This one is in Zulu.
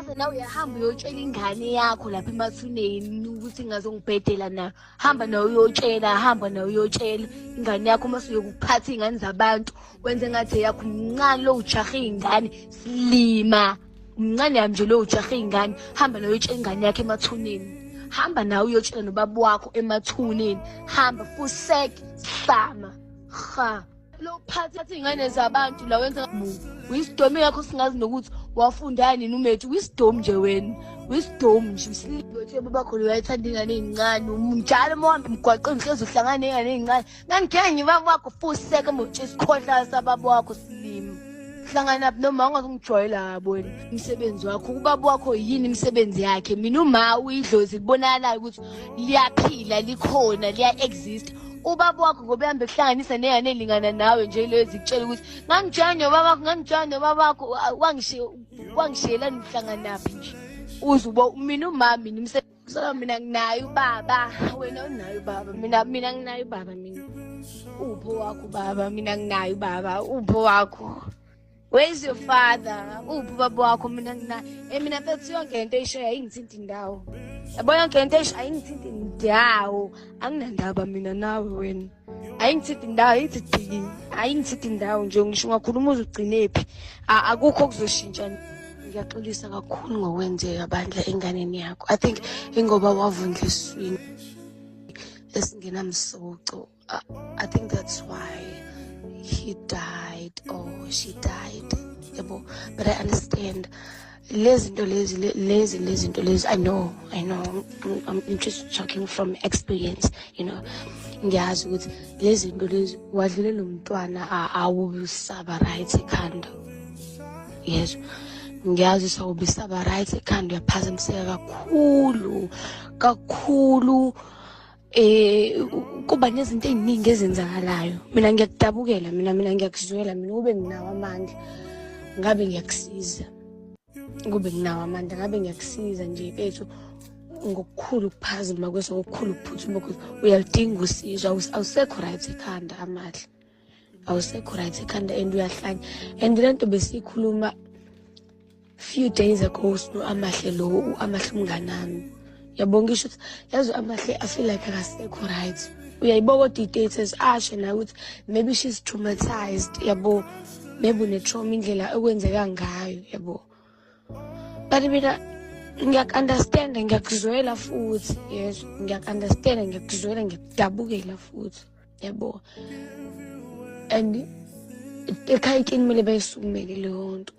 Mase nawe uyahamba uyotshela ingane yakho lapha emathuneni ukuthi ingazongibhedela nayo. Hamba nawe uyotshela, hamba nawe uyotshela ingane yakho mase uyokuphatha iy'ngane zabantu, wenze ngathi eyakho. Umncane lo ujahe iy'ngane, silima. Umncane yami nje lo ujahe iy'ngane. Hamba nawe uyotshela ingane yakho emathuneni. Hamba nawe uyotshela nobaba wakho emathuneni. Hamba fusek sihlama. Ha. Lo phatha iy'ngane zabantu la wenza uyisidomu yakho, singazi nokuthi wafunda nini umethu. Uyisidomu nje wena, uyisidomu nje. Usilibothe babakho lo wayethanda iy'ngane ey'ncane njalo uma uhamba emgwaqeni hlezi uhlangana ney'ngane ey'ncane. Ngangikhe ngibaba wakho fuseke motshe isikhohlala sababa wakho silima. Hlangana noma ungazongijwayela yabo wena. Umsebenzi wakho ubaba wakho yini imisebenzi yakhe? Mina uma uyidlozi libonakalayo ukuthi liyaphila, likhona, liya-exist. Ubaba wakho ngoba ehambe kuhlanganisa neyane elingana nawe nje lezi kutshela ukuthi ngangijwayela nobaba wakho, ngangijwayela nobaba wakho, wangishiyelani uhlanganaphi nje. Uze ubo mina uma mina imisebenzi mina nginayo ubaba, wena unayo ubaba, mina nginayo ubaba, mina upho wakho ubaba, mina nginayo ubaba, upho wakho. Where is your father? Uphi ubaba wakho? Mina nginayo. Mina mfethu yonke lento eyishoyo ayingithinti indawo. Yabo yonke lento eyishoyo ayingithinti indawo. Anginandaba mina nawe wena. Ayingithinti indawo, ithi diki. Ayingithinti indawo nje, ngisho ungakhuluma uze ugcinephi. Akukho okuzoshintsha. Ngiyaxolisa kakhulu ngokwenzeka bandla enganeni yakho. I think ingoba wavundla esiswini esingenamsoco. I think that's why he died or she died. Yabo, but I understand. Lezi lezi lezi lezi lezi, I know, I know. I'm just talking from experience. Ngiyazi ukuthi lezi zinto lezi wadlulela umntwana awubisaba right ekhanda. Yes. Ngiyazi sawubisaba right ekhanda, uyaphazamiseka kakhulu kakhulu. Kuba nezinto ey'ningi ezenzakalayo. Mina ngiyakudabukela, mina ngiyakuzwela, mina kube nginawo amandla ngabe ngiyakusiza, kube nginawo amandla ngabe ngiyakusiza nje mfethu, ngokukhulu ukuphazima kweso, ngokukhulu ukuphuthuma kweso. Uyaludinga usizo, awusekho right ekhanda Amahle, awusekho right ekhanda and uyahlanya. And le nto besiyikhuluma few days ago sino Amahle lo, Amahle umnganami, yabo. Ngisho ukuthi yazi Amahle, I feel like akasekho right. Uyayiboka kodwa i-status asho naye ukuthi maybe she's traumatized, yabo, maybe une-trauma indlela okwenzeka ngayo, yabo. But mina ngiyaku-understanda, ngiyakuzwela futhi, yes, ngiyaku-understanda, ngiyakuzwela, ngiyakudabukela futhi, yabo. And ekhaya kini kumele bayisukumele leyo nto.